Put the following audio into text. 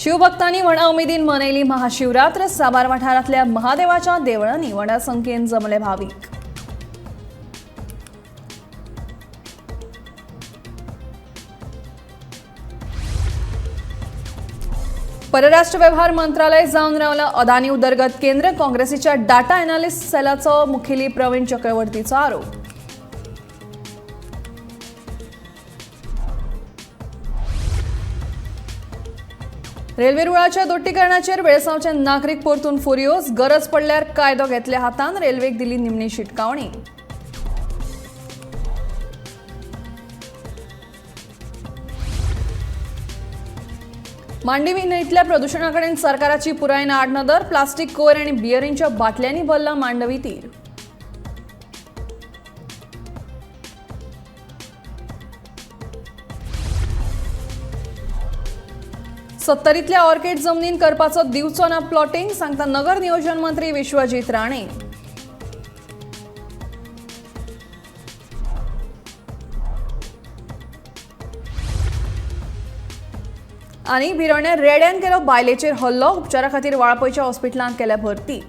शिवभक्तांनी व्हडा उमेदीन मनयली महाशिवरात्र. साबार वाठारांतल्या महादेवाच्या देवळांनी व्हडा संख्येन जमले भावीक. परराष्ट्र व्यवहार मंत्रालय जावन रावला अदानी उदरगत केंद्र. काँग्रेसीच्या डाटा एनालिस्ट सेलाचो मुखेली प्रवीण चक्रवर्तीचो आरोप. रेल्वे रुळाच्या दोट्टीकरणाचेर वेळसांवचे नागरीक परतून फुरियोज. गरज पडल्यार कायदो घेतल्या हातान रेल्वेक दिली निमणी शिटकावणी. मांडवी न्हंयतल्या प्रदुशणा कडेन सरकाराची पुरायेन आडनदर. प्लास्टीक कोयर आनी बियरींच्या बाटल्यांनी भरला मांडवी तीर. सत्तरीतल्या ऑर्किड जमनीन करपाचो दिवचो ना प्लॉटिंग, सांगता नगर नियोजन मंत्री विश्वजीत राणे. आनी भिरणे रेड्यान केलो बायलेचेर हल्लो. उपचारा खातीर वाळपयच्या हॉस्पिटलांत केल्या भरती.